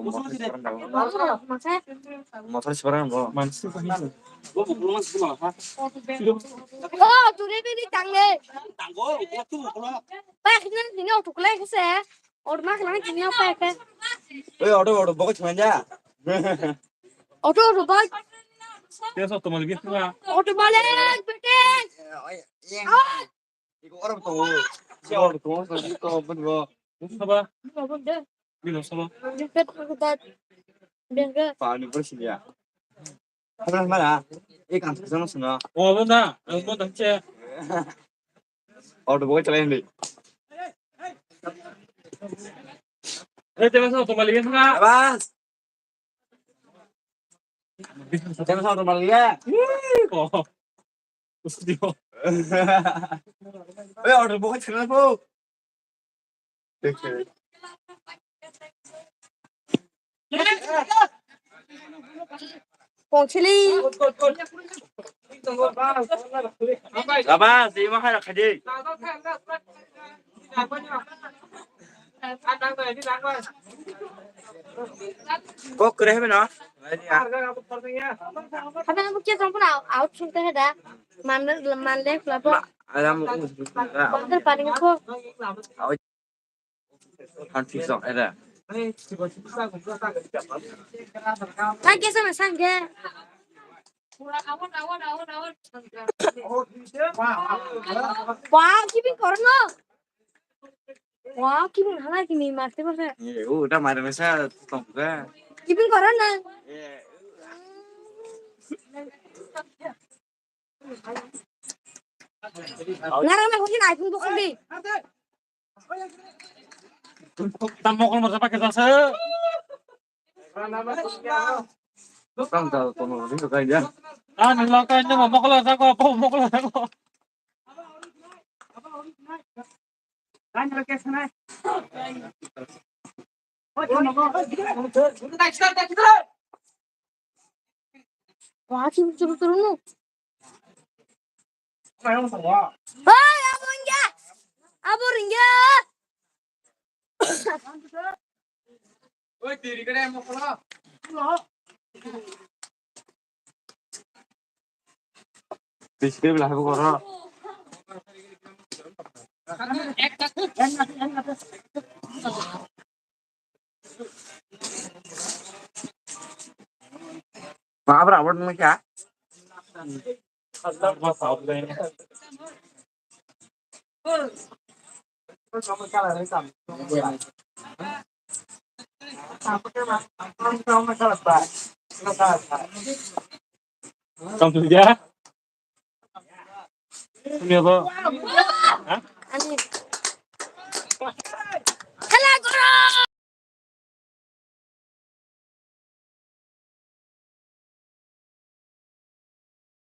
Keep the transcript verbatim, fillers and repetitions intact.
Motor sibarang bo. Oh, tu ready ni tangle. Pak ni ni auto kelai kese. Auto mak lang ni auto ke. Oi, auto, auto, bokoi chmanja. Auto, auto, bike. Dia satu malam gitu lah. Auto balik, betul. Iko orom tongo. Si orom tongo, si tongo, bun bo. Saba. Bino saba. Pani pura sini ya. Apa mana? Ikan sana sana. Oh, bunda. Bunda che. Auto boy chalain di. Eh, jangan sama kembali ya sana. Bas. Jangan sama kembali ya. Oh. Hostia. Eh, auto boy chalain po. Pongchili. Baba, si ma hai rakha di. Kok kere hebe na? Hebe na bukya jong pun out sung te heda. Man, man left labo. Alam. Bandar paling ko. Hanti sok era. Sangke sama sangke. Wah, kibing korno. Wah, kibing halai kini marte marte. Eh, udah mare mesa tongga. Kibing korno. Eh. Narang na hoji nai phung bokol di. Tam mokol masa pakai sasa. Tam jal kono ni kai dia. Ah, ni lo kai ni mokol sa ko, mokol sa ko. Hei, abo ringya. Abo ringya. Oi, diri kene mo kono. Biscuit belah aku kono. Maaf, rawat mo kya? Kamu kerja? Ini apa? Hah? Ani.